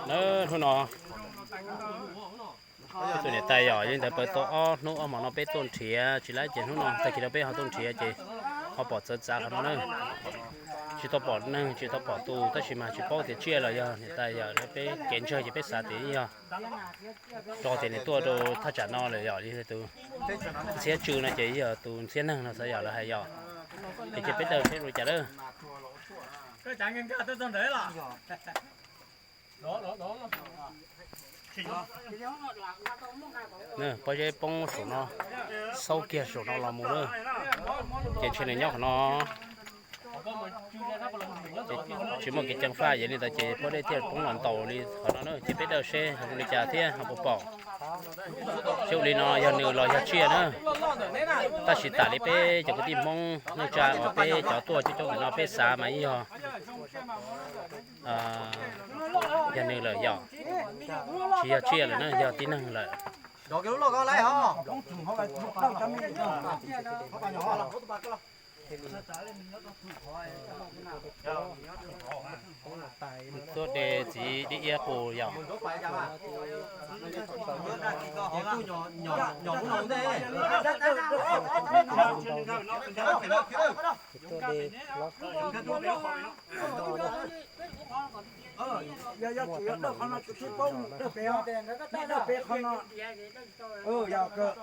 Hnub no peb tus niam tais yog li ntawd, pawg tau ob hnub ob hmo no peb tuaj nrhiav tsis laib ces hnub no tag kis no peb ho tuaj nrhiav ces ho pom txawv txav qhov no na. Tsis tau pom neeg tsis tau pom tus tab sis mas tsis paub tias tsiaj los yog niam tais yog peb kev ntsawg ces peb xav tias yog rau tias nws tuaj rau thaj tsam no lawm yog li tus ntxhiab tsw no ces yog tus ntxhiab neeg no xav yog lawv hais yog. Ces cia peb daws seb ua li cas lawm. Pob zeb poob saum no, xaub kiag saum no los mus lawm. Ces ntshe nws nyob qhov no, tsis muaj kev ceev faj yog li ntawd ces pob zeb thiaj poob los ntaus li qhov no na. Ces peb daws seb ho ua li cas thiab ho puas pom. Seb ua li no yog nws los yog tsiaj na. Tab sis tam li peb cov kwv tij Hmoob neej tsa uas peb cov tuaj coob coob ntawm no peb xav mas yog yog nws lawm yog, tsis yog tsiaj lawm na, yog tib neeg lawm. Tuaj de txiv dib iab qus yom. Yog, yog tsis yog dawj qhov no tsis poob, dawj pem, dawj pem qhov no. Yog kawg.